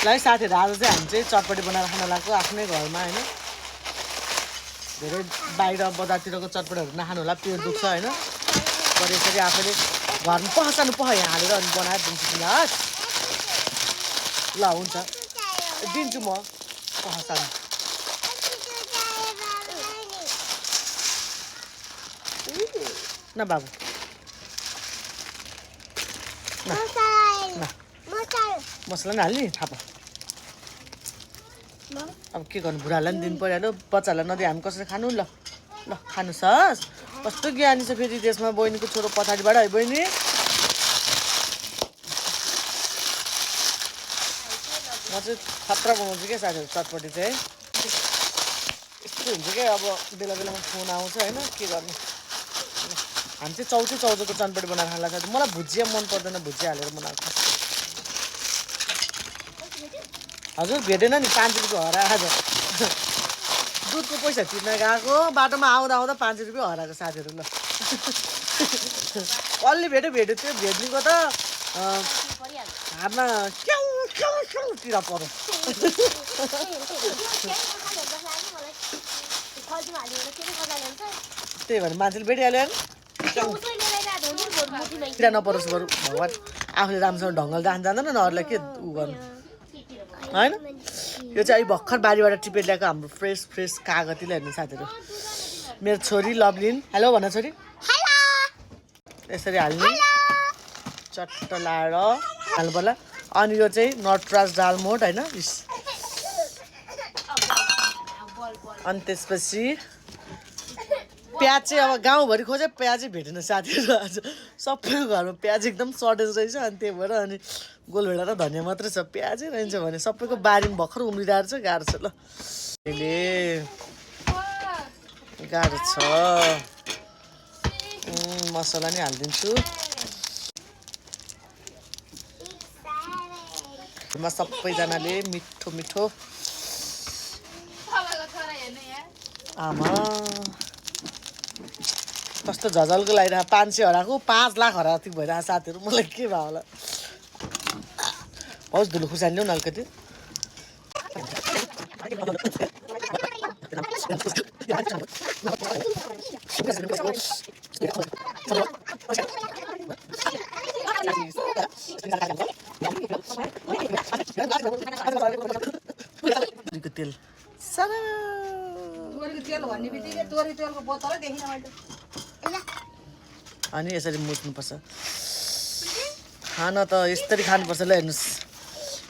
ल साथीहरू आज चाहिँ हामी चाहिँ चटपटी बनाएर खान लाग्यो आफ्नै घरमा होइन धेरै बाहिर बजारतिरको चटपटीहरू नखानु होला पेट दुख्छ होइन तर यसरी आफैले घरमा पहचानु यहाँ हालेर अनि बनाएर दिन्छु तिमीलाई ल हुन्छ दिन्छु म पहचानु न बाबु मसला नि हाल्ने थाहा अब के गर्नु बुढालाई पनि दिनु परिहाल्यो बच्चाहरूलाई नदिए हामी कसरी खानु ल ल खानुहोस् कस्तो ज्ञानी छ फेरि त्यसमा बहिनीको छोरो पछाडिबाट है बहिनी म चाहिँ खतरा बनाउँछु क्या साथीहरू चटपटी चाहिँ यस्तो हुन्छ क्या अब बेला बेलामा फोन आउँछ होइन के गर्नु हामी चाहिँ चौधोको चटपटी बनाएर खानु लाग्छ मलाई भुजिया मन पर्दैन भुजिया हालेर बनाएको हजुर भेटेन नि 5 रुपियाँ हराएको आज दुधको पैसा तिर्न गएको बाटोमा आउँदा 5 रुपियाँ हराएको साथीहरू ल कसले भेट्यो त्यो भेट्नेको त हातमा क्याउ तिर पर्यो त्यही भएर मान्छेले भेटिहाल्यो किरा नपरोस् बरु भगवान् आफूले राम्रोसँग ढङ्गले जान्दैन न अरूलाई के उ गर्नु होइन यो चाहिँ भर्खर बारीबाट टिपेर ल्याएको हाम्रो फ्रेस कागतीले हेर्नु साथीहरू मेरो छोरी लभलिन हेलो भन छोरी यसरी हाल्ने चट्ट लाएर हाल्नु पर्ला अनि यो चाहिँ नटराज दालमोट होइन अनि त्यसपछि प्याज चाहिँ अब गाउँभरि खोजे प्याजै भेटेन साथीहरू आज सबैको घरमा प्याज एकदम सर्टेज रहेछ अनि त्यही भएर अनि गोलभेडा र धनियाँ मात्रै छ प्याजै रहन्छ भने सबैको बारीमा भर्खर उम्रिरहेको छ गाह्रो छ ल गाह्रो छ मसला नि हालिदिन्छु घरमा सबैजनाले मिठो आमा कस्तो झझल्को लागिरहेको 500 हराएको 5 लाख हराएको थियो भइरहेको साथीहरू मलाई के भयो होला हौस् धुलो खुर्सानी ल्याउन अलिकति तेल अनि यसरी मुछ्नुपर्छ खाना त यसरी खानुपर्छ ल हेर्नुहोस्